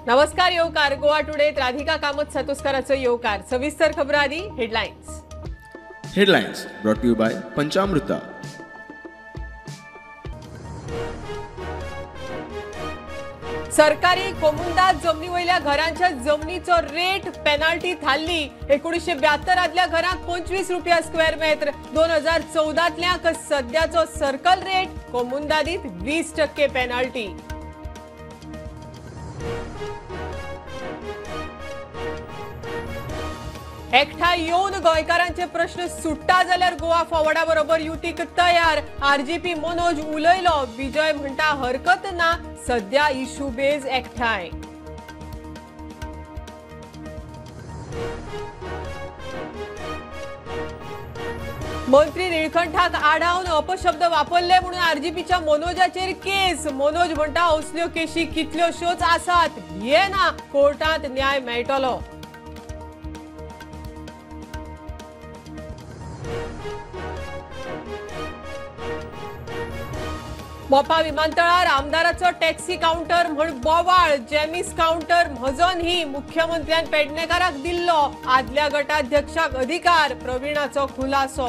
नमस्कार येवकार गोवा टुडे राधिका कामत सातोस्कराचो येवकार। सविस्तर खबर आदी headlines. Headlines brought to you by Panchamruta. सरकारी कोमुंदाद जमनी वयल्या घरांच्या जमनीचो रेट पेनल्टी थारली। 1972 आदल्या घरांक 25 रुपया स्क्वेअर मेत्र, 2014तल्यांक सद्याचो सर्कल रेट, कोमुंदादीत 20% पेनल्टी। एकठांय येवन गोंयकारांचे प्रश्न सुट्टा जाल्यार गोवा फॉवर्डा बरोबर युतीक तयार। आरजीपी मनोज उलयलो, विजय म्हणटा हरकत ना, सद्या इशू बेज एकठांय। मंत्री निळकंठाक आडावन अपशब्द वापरले म्हणून आरजीपीच्या मनोजाचेर केस। मनोज म्हणटा असल्यो केशी कितल्योश्योच आसात, ये ना कोर्टांत न्याय मेळटलो। मोपा विमानतळार आमदाराचो टॅक्सी काउंटर म्हण बोवाळ, जेमिस काउंटर म्हजो न्ही, मुख्यमंत्र्यान पेडणेकाराक दिल्लो, आदल्या गटाध्यक्षाक अधिकार, प्रवीणाचो खुलासो।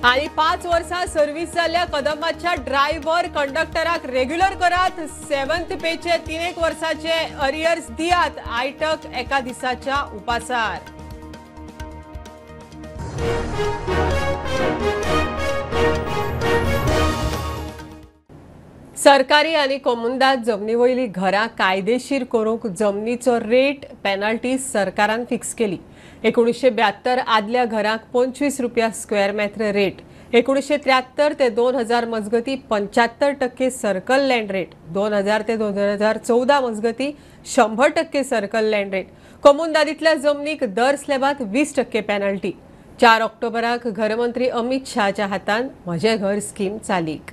आनी 5 वर्सां सर्वीस जाल्ल्या कदंबाच्या ड्रायव्हर कंडक्टराक रेग्युलर करात, 7th पेचे 3 वर्साचे अरियर्स दियात, आयटक एका दिसाच्या उपासार। सरकारी आनी कोमुंदाद जमनी वयली घरां कायदेशीर करूंक जमनीचो रेट पेनल्टी सरकारान फिक्स केली। 1972 आदल्या घरांक 25 रुपया स्क्वेअर मेत्र रेट, 1973 ते 2000 मजगती 75% सर्कल लँड रेट, 2000 ते 2014 मजगती 100% सर्कल लँड रेट। कोमुंदादीतल्या जमनीक दर स्लॅबाक 20% पेनल्टी। 4 ऑक्टोबराक घरमंत्री अमित शहाच्या हातान म्हजें घर स्कीम चालीक।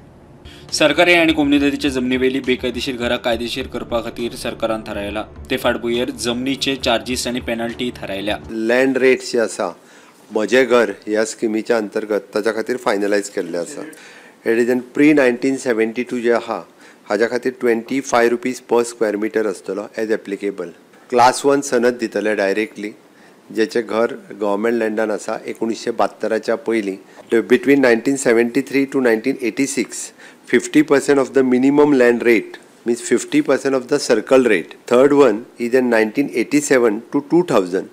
सरकारी आनी कोमुनिदादीच्या जमनीवेली बेकायदेशीर घरां कायदेशीर करपा खातीर सरकारान थारायला। ते फाटभुंयेर जमनीचे चार्जीस आनी पेनल्टी थारायल्या। लँड रेट्स जे आसा म्हजें घर ह्या स्किमीच्या अंतर्गत ताच्या खातीर फायनलायज केल्लें आसा। It is an pre 1972 जे आहा हाज्या खातीर 25 रुपीज पर स्क्वेअर मिटर आसतलो एज एप्लिकेबल। क्लास 1 सनद दितले डायरेक्टली जेचें घर गव्हर्मेंट लँडान आसा 1972च्या पयलीं। Between 1973 to 1986 50% of the minimum land rate, means 50% of the circle rate. Third one is in 1987 to 2000,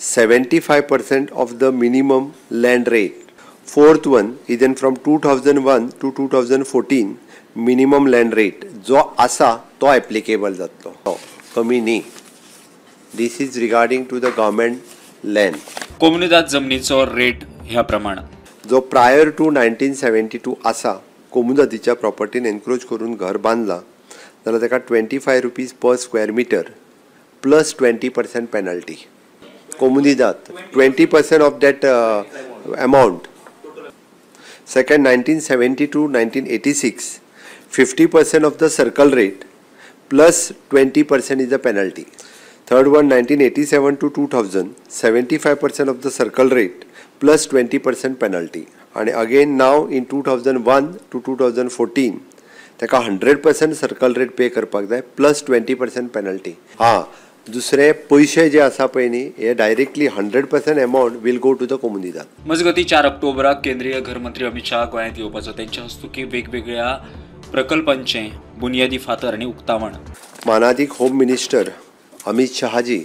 75% of the minimum land rate. Fourth one is in from 2001 to 2014 minimum land rate जो आसा तो applicable जातलो, कमी न्ही। This is regarding to the government land. कोमुनिदाद जमनीचो rate ह्या प्रमाण जो प्रायर टू 1972 आसा, कोमुनिदादीच्या प्रॉपर्टीन एनक्रोच करून घर बांदला जाल्यार ताका 25 rupees per square metre plus 20% penalty. Comunidade 20% of that amount. Second 1972 1986 50% of the circle rate plus 20% is the penalty. Third one 1987 to 2000 75% of the circle rate plus 20% penalty. आणि again now in 2001 to 2014 ताका 100% circle rate pay करपाक जाय plus 20% penalty. हां, दुसरे पयशे जे आसा पळय न्ही हे directly 100% amount will go to the Comunidade. मजगती 4 ऑक्टोबराक केंद्रीय घरमंत्री अमित शहा गोंयांत येवपाचो। त्यांच्या हस्तुकी वेगवेगळ्या प्रकल्पांचे बुनियादी फातर आनी उक्तावण। मानादीक होम मिनिस्टर अमित शहाजी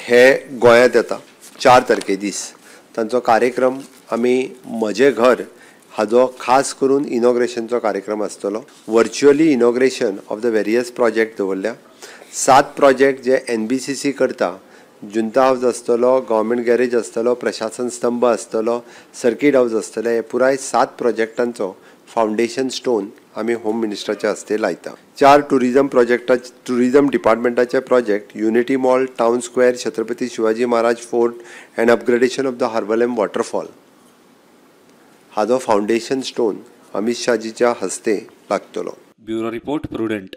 हे गोंयांत येता 4 तारखे दीस। तांचो कार्यक्रम आमी म्हजें घर हाजो खास करून इनॉग्रेशनचो कार्यक्रम आसतलो। Virtually inauguration of the various project दवरल्या। 7 प्रोजेक्ट जे NBCC करता, जुंता हावज आसतलो, गव्हर्मेंट गॅरेज आसतलो, प्रशासन स्तंभ आसतलो, सर्कीट हावज आसतले, हे पुराय 7 प्रोजेक्टांचो फावंडेशन स्टोन आमी होम मिनिस्टराच्या हस्ते लायता। 4 टुरिजम प्रोजेक्टा टुरिजम डिपार्टमेंटाचे project unity mall, town square, Chhatrapati Shivaji Maharaj fort and upgradation of the Harvalem waterfall हाजो फावंडेशन स्टोन अमित शहाजीच्या हस्ते लागतलो। Bureau report, Prudent.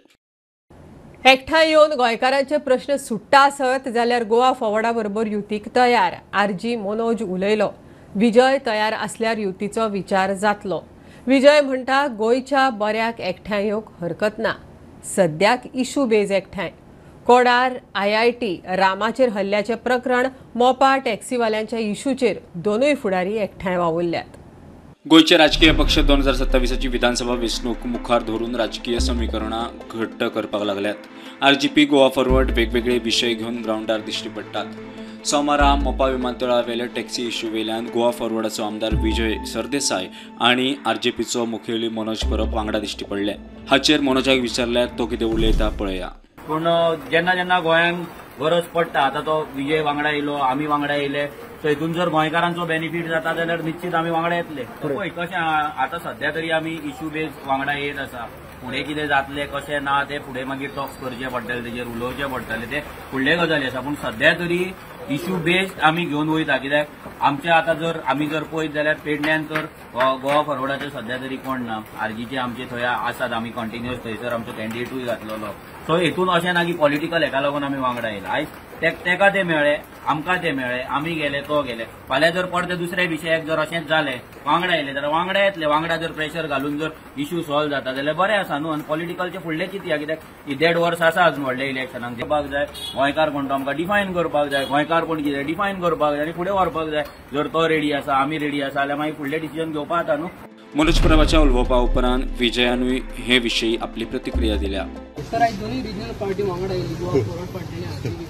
एकठांय येवन गोंयकारांचे प्रश्न सुट्टा आसत जाल्यार गोवा फॉवर्डा बरोबर युतीक तयार, आरजी मनोज उलयलो। विजय तयार आसल्यार युतीचो विचार जातलो. विजय म्हणटा गोंयच्या बऱ्याक एकठांय येवंक हरकत ना, सद्याक इशू बेज एकठांय. कोडार IIT रामाचेर हल्ल्याचें प्रकरण, मोपा टॅक्सीवाल्यांच्या इशूचेर दोनूय फुडारी एकठांय वावुरल्यात. गोंयचे राजकीय पक्ष 2027ची विधानसभा वेंचणूक मुखार धरून राजकीय समीकरणां घट्ट करपाक लागल्यात. आरजीपी गोवा फॉरवर्ड वेगवेगळे विशय घेवन ग्रावंडार दिश्टी पडटात. सोमारा मोपा विमानतळावेल्या टॅक्सी इश्यू वेल्यान गोवा फॉरवर्डाचो आमदार विजय सरदेसाय आनी आरजीपीचो मुखेली मनोज परब वांगडा दिश्टी पडले. हाचेर मनोजाक विचारल्यार तो कितें उलयता पळया. पूण जेन्ना जेन्ना गोंयांक गरज पडटा, आतां तो विजय वांगडा येयलो, आमी वांगडा येयले, सो हितून जर गोंयकारांचो बेनिफीट जाता जाल्यार निश्चित आमी वांगडा येतले. पळय कशें आतां सद्या तरी आमी इश्यू बेज वांगडा येत आसा. फुडें कितें जातलें कशें ना तें फुडें मागीर टॉक्स करचे पडटले, तेजेर उलोवचें पडटलें, तें फुडले गजाली आसा. पूण सद्या तरी इश्यू बेस्ड आमी घेवन वयता. कित्याक आमचे आतां जर आमी जर पळयत जाल्यार पेडण्यान तर गोवा फॉरवर्डाचे सद्या तरी कोण ना, आरजीचे आमचे थंय आसात, आमी कंटिन्युअस थंयसर आमचो कॅन्डिडेटूय घातलेलो. सो हेतून अशें ना की पॉलिटिकल हेका लागून आमी वांगडा येयला. आयज तेका ते मेळ्ळे, आमकां ते मेळ्ळे, आमी गेले तो गेले. फाल्यां जर परते दुसऱ्या विशयाक जर अशेंच जालें वांगडा येयले जाल्यार वांगडा येतले. वांगडा जर प्रेशर घालून जर इश्यू सॉल्व जाता जाल्यार बरें आसा न्हू. आनी पॉलिटिकलचे फुडले चिंतया, कित्याक 1.5 वर्स आसा अजून व्हडल्या इलेक्शनाक. करपाक जाय गोंयकार कोण तो आमकां डिफायन करपाक जाय, गोंयकार कोण कितें डिफायन करपाक जाय आनी फुडें व्हरपाक जाय. जर तो रेडी आसा, आमी रेडी आसा जाल्यार मागीर फुडले डिसिजन घेवपा जाता न्हू. मनोज परबाच्या उलोवपा उपरांत विजयानूय हे विशीं आपली प्रतिक्रिया दिल्या. सर, आयज दोनूय रिजनल पार्टी वांगडा येयली, गोवा फॉरवर्ड पार्टी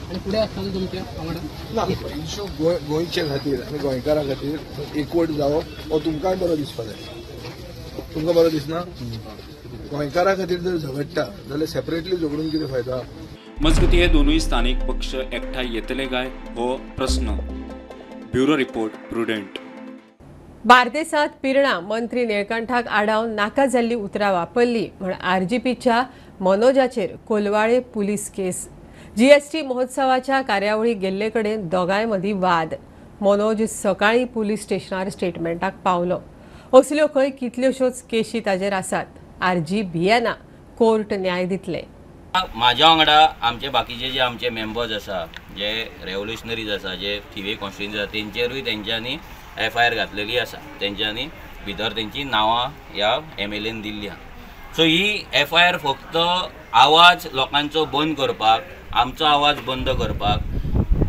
आनी फुडें आसतना तुमच्या वांगडा. ना, इशू गोंयचे खातीर आनी गोंयकारां खातीर एकवट जावप हो तुमकांय बरो दिसपाक जाय. तुमकां बरो दिसना? गोंयकारां खातीर जर झगडटा जाल्यार सेपरेटली झगडून कितें फायदा? मजगती हे दोनूय स्थानीक पक्ष एकठांय येतले काय हो प्रस्न. Bureau report, Prudent. बार्देसांत पिर्णा मंत्री निळकंठाक आडावन नाका जाल्ली उतरां वापरली म्हण आरजीपीच्या मनोजाचेर कोलवाळे पुलीस केस. जीएसटी महोत्सवाच्या कार्यावळीक गेल्ले कडेन दोगांय मदीं वाद. मनोज सकाळीं पुलीस स्टेशनार स्टेटमेंटाक पावलो. असल्यो खंय कितल्योश्योच केशी ताजेर आसात. आरजी भियेना, कोर्ट न्याय दितले. म्हाज्या वांगडा आमचे बाकीचे जे आमचे मेंबर्स आसा, जे रेव्होल्युशनरीज आसा, जे थिवे कॉन्स्टिट्युएन्सी आसा, तेंचेरूय तेंच्यांनी एफआयआर घातलेली आसा. तेंच्यांनी भितर तेंची नांवां ह्या एमएलएन दिल्ली आसा. सो ही एफआयआर फक्त आवाज लोकांचो बंद करपाक, आमचो आवाज बंद करपाक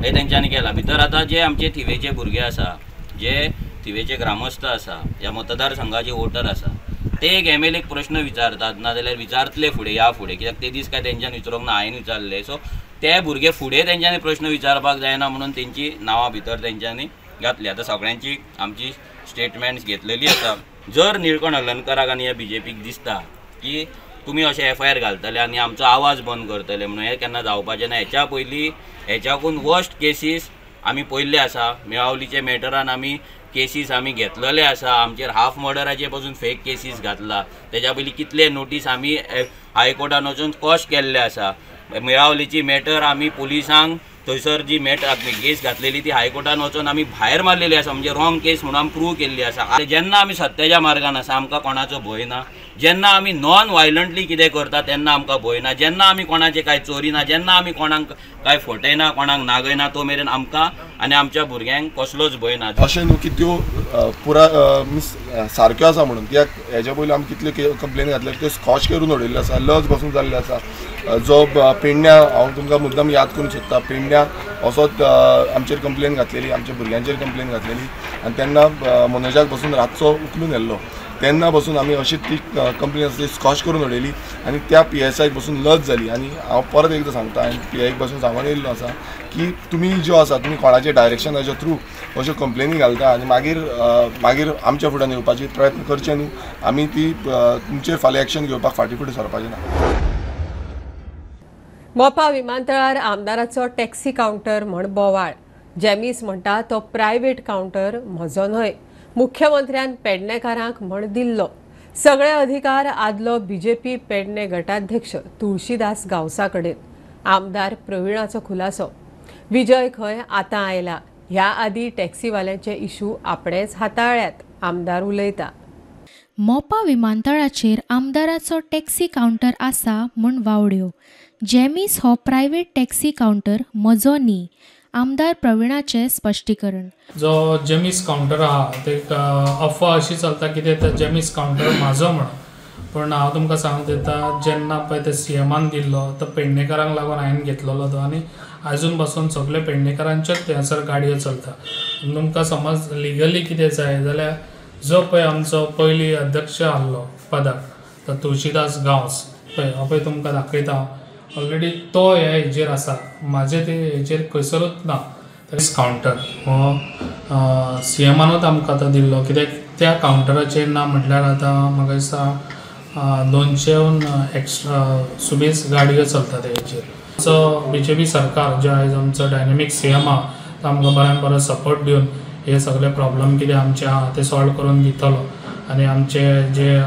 हे तेंच्यांनी केला. भितर आतां जे आमचे थिवेचे भुरगे आसा, जे थिवेचे ग्रामस्थ आसा, ह्या मतदारसंघाचे वोटर आसा, ते एक एमएलएक प्रश्न विचारतात, ना जाल्यार विचारतले फुडें ह्या फुडें, कित्याक ते दीस काय तेंच्यांनी विचारूंक ना, हांवें विचारले. सो ते भुरगे फुडें तेंच्यांनी प्रश्न विचारपाक जायना म्हणून तेंची नांवां भितर तेंच्यांनी घातली. आतां सगळ्यांची आमची स्टेटमेंट्स घेतलेली आसा. जर निळकंठ हळर्णकराक आनी ह्या बीजेपीक दिसता की तुमी अशें एफआयआर घालतले आनी आमचो आवाज बंद करतले म्हणून, हें केन्ना जावपाचें ना. हेच्या पयलीं हेच्याकून वर्स्ट केसीस आमी पळयल्ले आसा. मेळावलीचे मॅटरान आमी केसीस आमी घेतलेले आसा. आमचेर हाफ मर्डराचे पसून फेक केसीस घातला. तेज्या पयलीं कितले नोटीस आमी हायकोर्टान वचून कॉश केल्ले आसा. मेळावलीची मॅटर आमी पुलिसांक थंयसर जी मॅटर केस घातलेली ती हायकोर्टान वचून आमी भायर मारलेली आसा, म्हणजे रॉंग केस म्हणून आमी प्रूव केल्ली आसा. जेन्ना आमी सत्याच्या मार्गान आसा आमकां कोणाचो भंय ना. जेन्ना आमी नॉन वायलंटली कितें करता तेन्ना आमकां भंय ना. जेन्ना आमी कोणाचें कांय चोरिना, जेन्ना आमी कोणाक कांय फटयना, कोणाक नागयना, तो मेरेन आमकां आनी आमच्या भुरग्यांक कसलोच भंय ना. अशें न्हू की त्यो पुरा मिन्स सारक्यो आसा म्हणून, कित्याक हेज्या पयलीं आमी कितल्यो कंप्लेन घातल्या त्यो स्कॉच करून उडयल्ल्यो आसा, लज बसून जाल्ल्यो आसा. जो पेडण्या, हांव तुमकां मुद्दम याद करूंक सोदता, पेडण्या असोच आमचेर कंप्लेन घातलेली, आमच्या भुरग्यांचेर कंप्लेन घातलेली आनी तेन्ना मनोजाक बसून रातचो उखलून व्हेल्लो. तेन्ना बसून आमी अशी ती कंप्लेन आसा ती स्कॉच करून उडयली आनी त्या पीएसआयक बसून लज जाली. आनी हांव परत एकदां सांगता आनी पीआयक बसून सांगून येयल्लो आसा की तुमी ज्यो आसा तुमी कोणाच्या डायरेक्शनाच्या थ्रू अश्यो कंप्लेनी घालता आनी मागीर मागीर आमच्या फुड्यान येवपाची प्रयत्न करचे न्हू. आमी ती तुमचेर फाल्यां एक्शन घेवपाक फाटीं फुडें सरपाचें ना. मोपा विमानतळार आमदाराचो टॅक्सी कावंटर म्हण बोवाळ. जेमीस म्हणटा तो प्रायव्हेट कावंटर म्हजो न्हय, मुख्यमंत्र्यान पेडणेकारांक म्हण दिल्लो. सगळे अधिकार आदलो बीजेपी पेडणे गटाध्यक्ष तुळशीदास गांवसा कडेन. आमदार प्रवीणाचो खुलासो. विजय खंय आतां आयला, ह्या आदी टॅक्सीवाल्यांचे इशू आपणेच हाताळ्यात, आमदार उलयता. मोपा विमानतळाचेर आमदाराचो टॅक्सी कावंटर आसा म्हूण वावड्यो. जेमीस हो प्रायव्हेट टॅक्सी कावंटर म्हजो न्ही, आमदार प्रवीणाचें स्पश्टीकरण. जो जेमीस कावंटर आहा ते अफवा अशी चलता की ते जेमीस कावंटर म्हाजो म्हणून, पूण हांव तुमकां सांगूंक दिता जेन्ना पळय ते सीएमान दिल्लो तो पेडणेकारांक लागून हांवें घेतलेलो तो आनी आजून पासून सगळे पेडणेकारांच्योच थंयसर गाडयो चलता. तुमकां समज लिगली कितें जाय जाल्यार जो पळय आमचो पयलीं अध्यक्ष आहलो पदाक तो तुळशीदास गांवस पळय हांव पळय तुमकां दाखयता हांव ऑलरेडी तो ह्या हेजेर आसा, म्हाजे ते हेजेर खंयसरूच ना. कावंटर हो सीएमानूच आमकां तो दिल्लो कित्याक त्या कावंटराचेर ना म्हटल्यार आतां म्हाका दिसता 200 एक्स्ट्रा सुबेज गाडयो चलता तेजेर. आमचो बीजेपी सरकार जे आयज आमचो डायनेमीक सीएम आहा तो आमकां बऱ्यान बरो सपोर्ट दिवन हे सगळे प्रॉब्लम कितें आमचे आहा ते सॉल्व करून दितलो आनी आमचे जे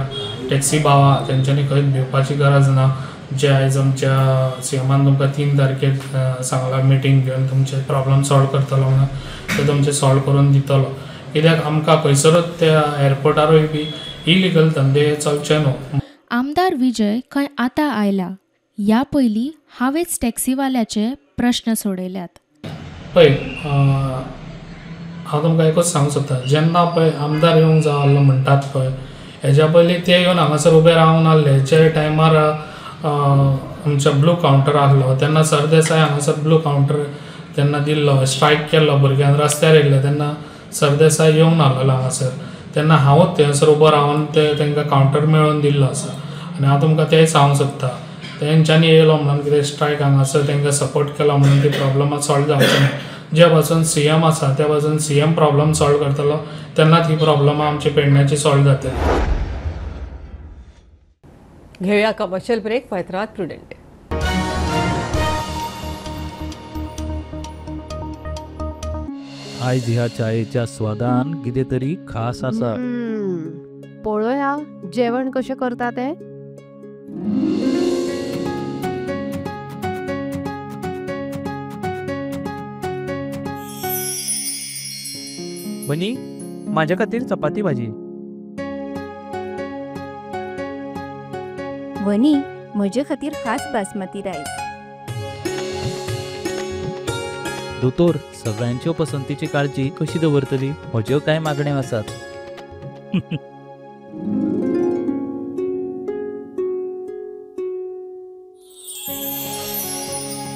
टॅक्सी भाव आहा तेंच्यांनी खंयच भिवपाची गरज ना. जे आयज आमच्या सीएमान तुमकां 3 तारखेर सांगला मिटींग घेवन तुमचे प्रॉब्लम सॉल्व करतलो म्हणून ते तुमचे सॉल्व करून दितलो. कित्याक आमकां खंयसरूच त्या एअरपोर्टारूय बी इलिगल धंदे चलचे न्हू. आमदार विजय खंय आतां आयला, ह्या पयलीं हांवेंच टॅक्सीवाल्याचे प्रश्न सोडयल्यात. पळय हांव तुमकां एकूच सांगूंक सोदता, जेन्ना पळय आमदार येवंक जाय आहलो म्हणटात पळय हेज्या पयलीं ते येवन हांगासर उबे रावूंक नासले. जे टायमार आमचो ब्लू कावंटर आहलो तेन्ना सरदेसाय हांगासर ब्लू कावंटर तेन्ना दिल्लो, स्ट्रायक केल्लो, भुरग्यांक रस्त्यार येयल्ले तेन्ना सरदेसाय येवंक नासलेलो हांगासर, तेन्ना हांवूच थंयसर उबो रावन ते तांकां कावंटर मेळोवन दिल्लो आसा. आनी हांव तुमकां तेंय सांगूंक सोदता तेंच्यांनी येयलो म्हणून कितें स्ट्रायक हांगासर तांकां सपोर्ट केलो म्हणून ती प्रॉब्लमां सॉल्व जावची ना. ज्या पासून सीएम आसा त्या पासून सीएम प्रॉब्लम सॉल्व करतलो तेन्नाच ही प्रॉब्लमां आमची पेडण्याची सॉल्व जातली. घेऊया कमर्शियल ब्रेक. पळयत राहात प्रुडंट. आयज ह्या चायेच्या स्वादान कितें तरी खास आसा. पळोवया जेवण कशें करता तें. बनी, माझ्या खातीर चपाती भाजी. वनी, म्हजे खातीर खास बासमती रायस. दोतोर, सगळ्यांच्यो पसंतीची काळजी कशी दवरतली? म्हज्यो कांय मागण्यो आसात.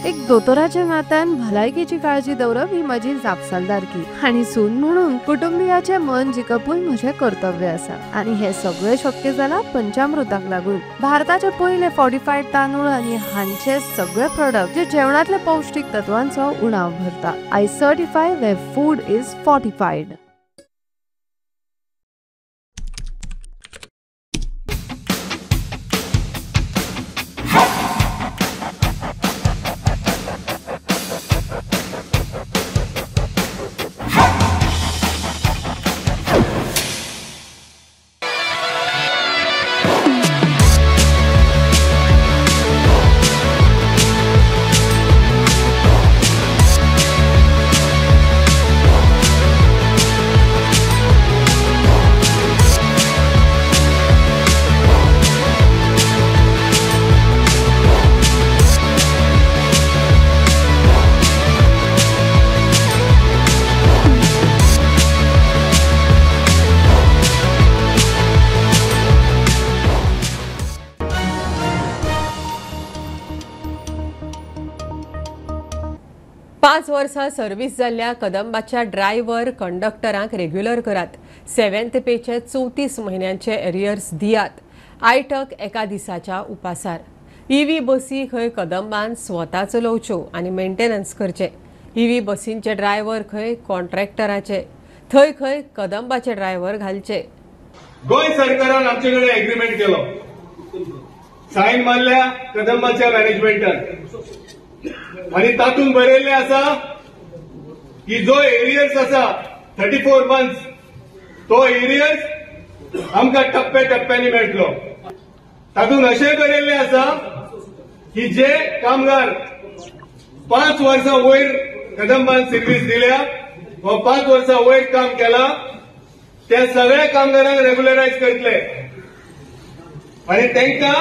एक दोतोराच्या नात्यान भलायकेची काळजी दवरप ही म्हजी जापसालदारकी आनी सून म्हणून कुटुंबियाचें मन जिखपूय म्हजें कर्तव्य आसा आनी हें सगळें शक्य जालां पंचामृताक लागून. भारताचे पयले फॉर्टिफायड तांदूळ आनी हांचे सगळे प्रोडक्ट जे जेवणांतले पौष्टीक तत्वांचो उणाव भरता. I certify where food is fortified. पांच वर्सां सर्वीस जाल्ल्या कदंबाच्या ड्रायव्हर कंडक्टरांक रेग्युलर करात. 7th पेचे 34 म्हयन्यांचे एरियर्स दियात. आयटक एका दिसाच्या उपासार. ईव्ही बसी खंय कदंबान स्वता चलोवच्यो आनी मेंटेनन्स करचे. ईव्ही बसींचे ड्रायव्हर खंय कॉन्ट्रॅक्टराचे, थंय खंय कदंबाचे ड्रायव्हर घालचे. गोंय सरकारान आमचे कडेन एग्रीमेंट केलो, सायन मारल्या कदंबाच्या मॅनेजमेंटान आनी तातूंत बरयल्लें आसा की जो एरियर्स आसा 34 मंथ्स तो एरियर्स आमकां टप्प्या टप्प्यांनी मेळटलो. तातूंत अशें बरयल्लें आसा की जे कामगार 5 वर्सां वयर कदंबान सर्वीस दिल्या वा 5 वर्सां वयर काम केलां त्या सगळ्या कामगारांक रेग्युलरायज करतले आनी तांकां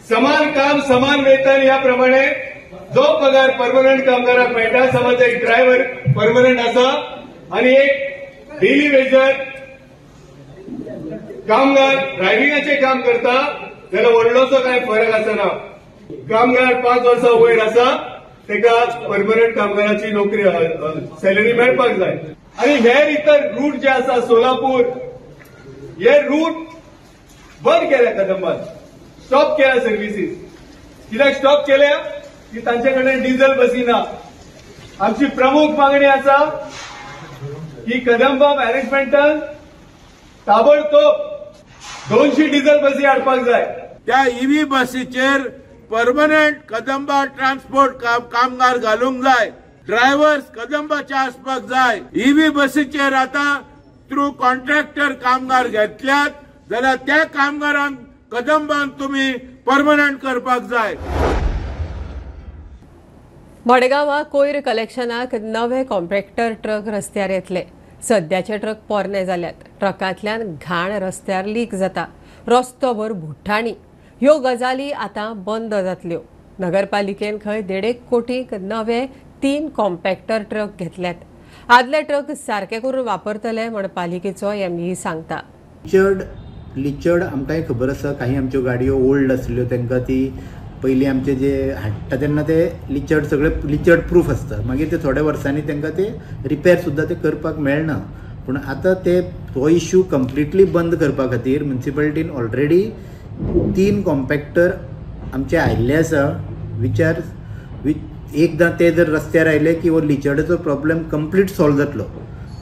समान काम समान वेतन ह्या प्रमाणे जो पगार परमनंट कामगाराक मेळटा, समज एक ड्रायव्हर परमनंट आसा आनी एक डेली वेजर कामगार ड्रायव्हिंगाचें काम करता जाल्यार व्हडलोसो कांय फरक आसना. कामगार 5 वर्सां वयर आसा ताका परमनंट कामगाराची नोकरी सॅलरी मेळपाक जाय. आनी हेर इतर रूट जे आसा सोलापूर हे रूट बंद केल्या कदंबान, स्टॉप केल्या सर्विसीस. कित्याक स्टॉप केल्या की तांचे कडेन डिझल बसी ना. आमची प्रमुख मागणी आसा की कदंबा मॅनेजमेंटान ताबडतोब 200 डिझल बसी हाडपाक जाय. त्या ईव्ही बसीचेर परमनंट कदंबा ट्रान्सपोर्ट कामगार घालूंक जाय, ड्रायव्हर्स कदंबाचे आसपाक जाय. ईव्ही बसीचेर आतां थ्रू कॉन्ट्रॅक्टर कामगार घेतल्यात जाल्यार त्या कामगारांक कदंबान तुमी परमनंट करपाक जाय. मडगांवां कोयर कलेक्शनाक नवे कॉम्पॅक्टर ट्रक रस्त्यार येतले. सद्याचे ट्रक पोरणे जाल्यात. ट्रकांतल्यान घाण रस्त्यार लीक जाता, रस्तोभर भुट्टाणी. ह्यो गजाली आतां बंद जातल्यो. नगरपालिकेन खंय 1.5 कोटींक नवे 3 कॉम्पॅक्टर ट्रक घेतल्यात. आदले ट्रक सारके करून वापरतले म्हण पालिकेचो एमई सांगता. लिचर्ड आमकांय खबर आसा, काही आमच्यो गाडयो ओल्ड आसल्यो तांकां ती पयलीं आमचे जे हाडटा तेन्ना ते लिचर्ड सगळे लिचर्ड प्रूफ आसता, मागीर ते थोड्या वर्सांनी तांकां ते रिपेर सुद्दां ते करपाक मेळना. पूण आतां ते हो इश्यू कंप्लिटली बंद करपा खातीर म्युनिसिपालिटीन ऑलरेडी 3 कॉम्पॅक्टर आमचे आयिल्ले आसा. विचार एकदां ते जर रस्त्यार आयले की हो लिचर्डाचो प्रॉब्लेम कंप्लीट सॉल्व जातलो.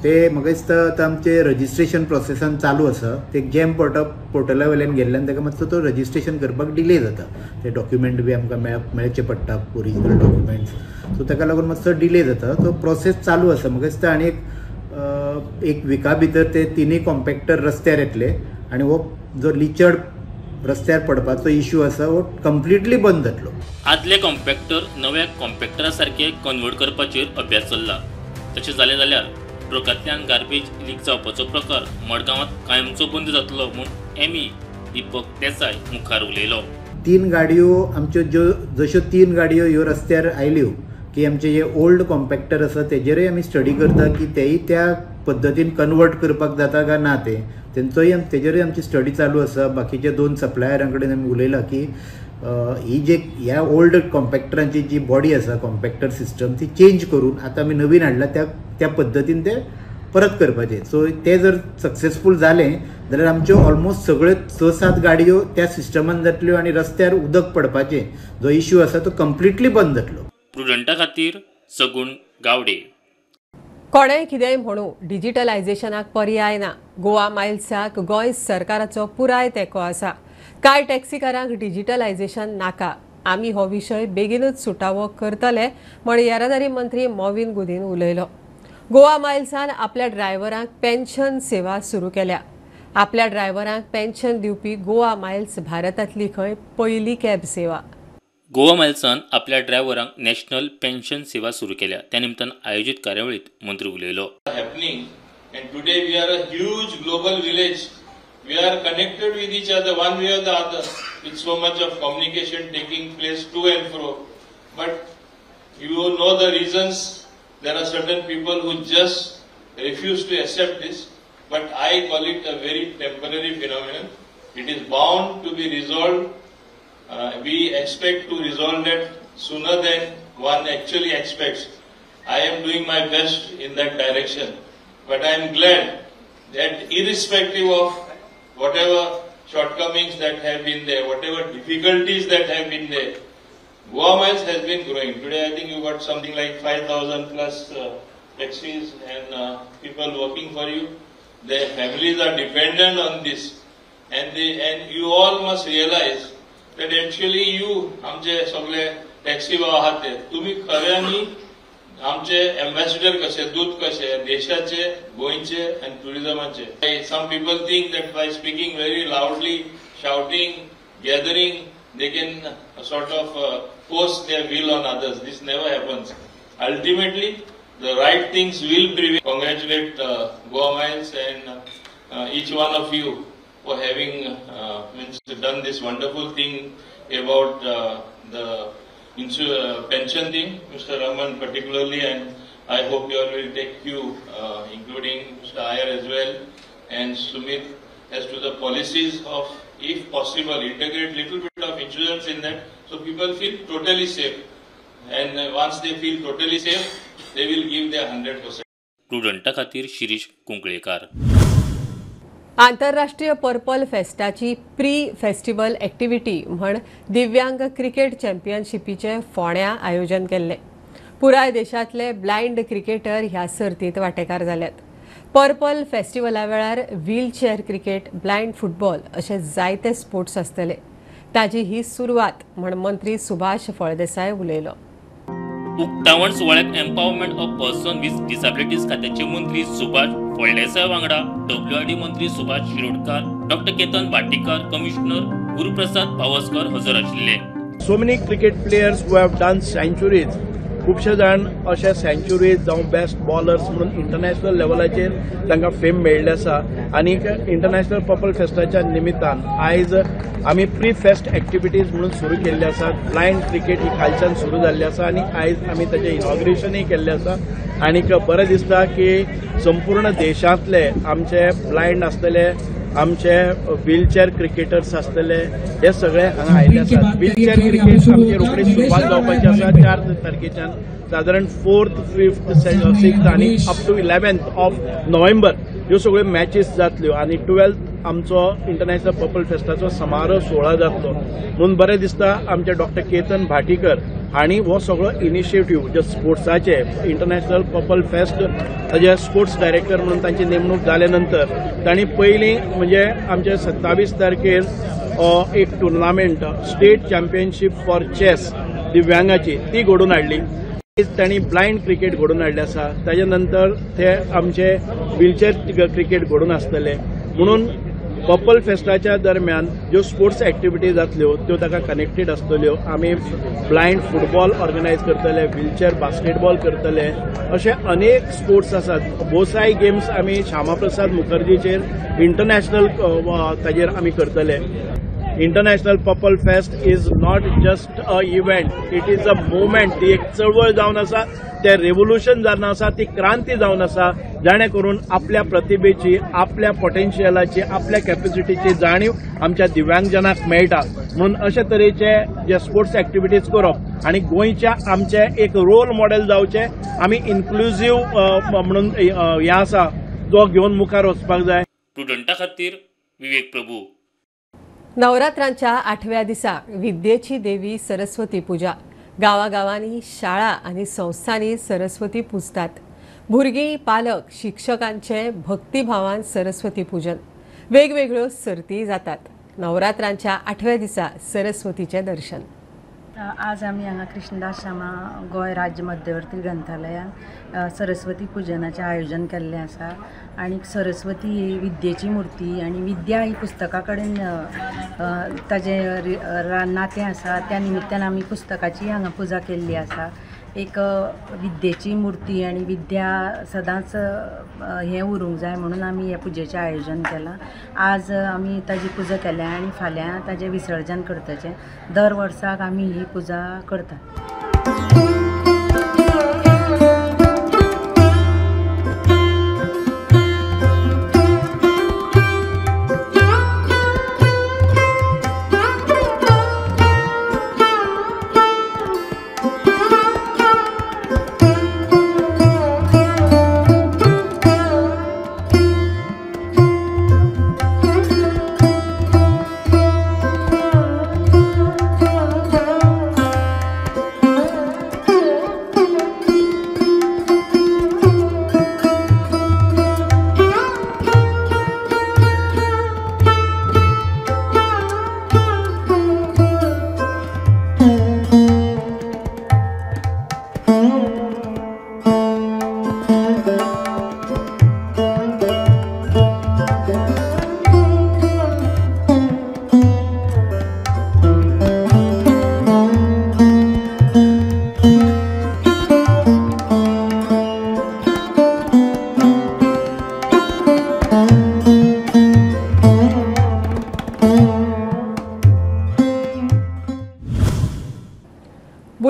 ते म्हाका दिसता आतां आमचे रजिस्ट्रेशन प्रोसेसान चालू आसा. ते जॅम पोर्टला वयल्यान गेल्ल्यान ताका मातसो तो रजिस्ट्रेशन करपाक डिले जाता. ते डॉक्युमेंट बी आमकां मेळचे पडटा, ओरिजिनल डॉक्युमेंट्स, सो ताका लागून मातसो डिले जाता. तो प्रोसेस चालू आसा. म्हाका दिसता आनी एक विका भितर ते 3 कॉम्पॅक्टर रस्त्यार येतले आनी हो जो लिचर्ड रस्त्यार पडपाचो इश्यू आसा हो कंप्लिटली बंद जातलो. आदले कॉम्पॅक्टर नव्या कॉम्पॅक्टरा सारके कन्वर्ट करपाचेर अभ्यास चल्ला. तशें जालें जाल्यार ट्रकांतल्यान गार्बेज लीक जावपाचो प्रकार मडगांवांत कायमचो बंद जातलो म्हूण एमई दीपक देसाय मुखार उलयलो. 3 गाडयो आमच्यो ज्यो जश्यो 3 गाडयो ह्यो रस्त्यार आयल्यो की आमचे जे ओल्ड कॉम्पॅक्टर आसा तेजेरूय आमी स्टडी करता की तेय त्या पद्दतीन कन्वर्ट करपाक जाता काय ना ते तेंचोय तेजेरूय आमची स्टडी चालू आसा. बाकीच्या 2 सप्लायरां कडेन आमी उलयलां की ही जे ह्या ओल्ड कॉम्पॅक्टरांची जी बॉडी आसा कॉम्पॅक्टर सिस्टम ती चेंज करून आतां आमी नवीन हाडला त्या पद्दतीन ते परत करपाचे. सो ते जर सक्सेसफूल जालें जाल्यार आमच्यो ऑलमोस्ट सगळ्यो 6-7 गाडयो त्या सिस्टमान जातल्यो आनी रस्त्यार उदक पडपाचें जो इश्यू आसा तो कंप्लिटली बंद जातलो. प्रुडंटा खातीर सगुण गावडे. कोणेय कितेंय म्हणू डिजिटलायझेशनाक पर्याय ना. गोवा मायल्साक गोंय सरकाराचो पुराय तेंको आसा. कांय टॅक्सीकारांक डिजिटलायझेशन नाका. आमी हो विशय बेगीनूच सुटावो करतले म्हण येरादारी मंत्री मॉविन गुदीन उलयलो. गोवा मायल्सान आपल्या ड्रायव्हरांक पेन्शन सेवा सुरू केल्या. आपल्या ड्रायव्हरांक पेन्शन दिवपी गोवा मायल्स भारतांतली खंय पयली कॅब सेवा. गोवा मायल्सान आपल्या ड्रायव्हरांक नॅशनल पेन्शन सेवा सुरू केल्या. त्या निमतान आयोजीत कार्यावळीत मंत्री उलयलो. Happening and today we are a huge global village. We are connected with each other one way or the other, with so much of communication taking place to and fro. But you know the reasons. There are certain people who just refuse to accept this. But I call it a very temporary phenomenon. It is bound to be resolved. We expect to resolve that sooner than one actually expects. I am doing my best in that direction. But I am glad that irrespective of whatever shortcomings that have been there, whatever difficulties that have been there, Goa Miles has been growing. Today I think you got something like 5,000 plus taxis and people working for you. Their families are dependent on this. And you all must realize that actually you, आमचे सगळे taxi भाव आहात ते, तुम्ही खऱ्यांनी आमचे ambassador कशे, दूत कशे देशाचे, गोंयचे आनी टुरिझमाचे. Some people think that by speaking very loudly, shouting, gathering, they can sort of force their will on others. This never happens. Ultimately, the right things will prevail. Congratulate Goa Miles and each one of you for having done this wonderful thing about the pension thing, Mr. Raman particularly, and I hope you all will take cue, including Mr. Iyer as well, and Sumit, as to the policies of, if possible, integrate little bit of insurance in that, so people feel totally safe. And once they feel totally safe, they will give their 100%. प्रुडंटा खातीर शिरीष कुंकळेकार. आंतरराष्ट्रीय purple फेस्टाची pre festival activity म्हण दिव्यांग cricket चॅम्पियनशिपीचें फोंड्यां आयोजन केल्लें. पुराय देशांतले blind cricketer ह्या सर्तींत वांटेकार जाल्यात. पर्पल फेस्टिवला वेळार व्हीलचेअर क्रिकेट, ब्लायंड फुटबॉल अशे जायते स्पोर्ट्स आसतले. ताजी ही सुरवात म्हण मंत्री सुभाष फळदेसाय उलयलो. उक्तावण सुवाळ्यात empowerment of person with disabilities खात्याचे मंत्री सुभाष फळदेसाय वांगडा WRD मंत्री सुभाष शिरोडकर, डॉक्टर केतन भाटीकर, कमिशनर गुरुप्रसाद पावसकर हजर आशिल्ले. So many cricket players who have done centuries, खुबशे जाण अशे सेंच्युरीज जावं बेस्ट बॉलर्स म्हणून इंटरनॅशनल लेवलाचेर तांकां फेम मेळिल्ले आसा. आनी इंटरनॅशनल पर्पल फेस्टाच्या निमित्तान आयज आमी प्री फेस्ट एक्टिविटीज म्हणून सुरू केल्ले आसात. ब्लायंड क्रिकेट ही कालच्यान सुरू जाल्ली आसा आनी आयज आमी ताचें इनॉग्रेशनूय केल्लें आसा. आनीक बरें दिसता की संपूर्ण देशांतले आमचे ब्लायंड आसतले, आमचे व्हीलचेअर क्रिकेटर्स आसतले, हे सगळे हांगा आयिल्ले आसात. व्हीलचेअर क्रिकेट आमची रोखडी सुरवात जावपाची आसा 4 तारखेच्यान, सादारण 4th, 5th, 6th आनी up two 11th of November ह्यो सगळ्यो मॅचीस जातल्यो आनी 12th आमचो इंटरनॅशनल पर्पल फेस्टाचो समारोह सुवाळो जातलो. म्हणून बरें दिसता आमचे डॉक्टर केतन भाटीकर हांणी हो सगळो इनिशिएटीव जे स्पोर्ट्साचे इंटरनॅशनल पर्पल फेस्ट ताजे स्पोर्ट्स डायरेक्टर म्हणून तांची नेमणूक जाले नंतर तांणी पयलीं म्हणजे आमचे 27 तारखेर एक tournament state championship for chess दिव्यांगाची ती घडोवन हाडली. तांणी ब्लायंड क्रिकेट घडोवन हाडले आसा. ताजे नंतर ते आमचे व्हीलचेअर क्रिकेट घडोवन आसतले. म्हणून पर्पल फेस्टाच्या दरम्यान ज्यो स्पोर्ट्स एक्टिविटी जातल्यो त्यो ताका कनेक्टेड आसतल्यो. आमी ब्लायंड फुटबॉल ऑर्गनायज करतले, व्हीलचेअर बास्केटबॉल करतले, अशे अनेक स्पोर्ट्स आसात. बोसाय गेम्स आमी श्यामाप्रसाद मुखर्जीचेर इंटरनॅशनल ताजेर आमी करतले. International purple fest is not just a event, it is a movement. ती एक चळवळ जावन आसा, ते रेव्होल्युशन जावन आसा, ती क्रांती जावन आसा, जाणे करून आपल्या प्रतिभेची, आपल्या पोटेन्शियलाची, आपल्या कॅपॅसिटीची जाणीव आमच्या दिव्यांगजनाक मेळटा. म्हणून अशे तरेचे जे स्पोर्ट्स एक्टिविटीज करप आनी गोंयच्या आमचे एक रोल मॉडेल जावचे, आमी इन्क्लुजीव म्हणून हें आसा जो घेवन मुखार वचपाक जाय. प्रुडंटा खातीर विवेक प्रभू. नवरात्रांच्या 8व्या दिसा विद्येची देवी सरस्वती पूजा. गावागावांनी शाळा आनी संस्थांनी सरस्वती पुजतात. भुरगीं, पालक, शिक्षकांचे भक्तिभावान सरस्वती पूजन. वेगवेगळ्यो सर्ती जातात. नवरात्रांच्या 8व्या दिसा सरस्वतीचें दर्शन. आज आमी हांगा कृष्णदास शामा गोंय राज्य मध्यवर्ती ग्रंथालयांत सरस्वती पुजनाचें आयोजन केल्लें आसा. आनी सरस्वती ही विद्येची मूर्ती आनी विद्या ही पुस्तका कडेन ताजें नातें आसा. त्या निमित्तान आमी पुस्तकाची हांगा पुजा केल्ली आसा. एक विद्येची मूर्ती आनी विद्या सदांच हें उरूंक जाय म्हणून आमी हे पुजेचें आयोजन केलां. आज आमी ताजी पुजा केल्या आनी फाल्यां ताजें विसर्जन करतचें. दर वर्साक आमी ही पुजा करतात.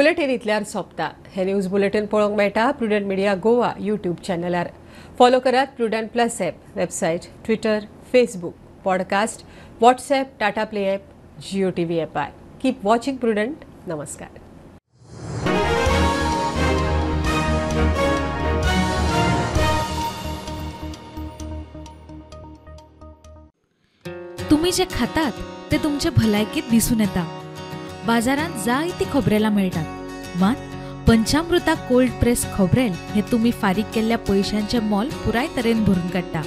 बुलेटीन इतल्यार सोंपता. हे न्यूज बुलेटीन पळोवंक मेळटा प्रुडंट मिडिया गोवा यूट्यूब चॅनलार. फॉलो करात Prudent plus app, website, Twitter, Facebook, podcast, WhatsApp, Tata Play app, Jio TV ॲपार. Keep watching prudent. नमस्कार. तुम्ही जे खातात ते तुमचे भलायकेत दिसून येता. बाजारांत जायती खोबरेलां मेळटात, मात पंचामृता कोल्ड प्रेस खोबरेल हे तुमी फारीक केल्ल्या पयशांचें मोल पुराय तरेन भरून काडटा.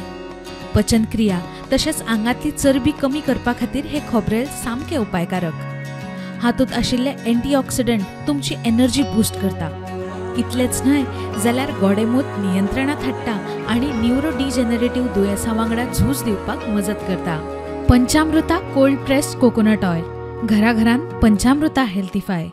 पचनक्रिया तशेंच आंगांतली चरबी कमी करपा खातीर हे खोबरेल सामकें उपायकारक. हातूंत आशिल्ले एंटीऑक्सिडंट तुमची एनर्जी बूस्ट करता. इतलेंच न्हय जाल्यार गोडेमूत नियंत्रणांत हाडटा आनी न्युरो डिजनरेटिव्ह दुयेंसां वांगडा झूज दिवपाक मजत करता. Panchamrita cold pressed coconut oil, घराघरांत पंचामृता हेल्थीफाय.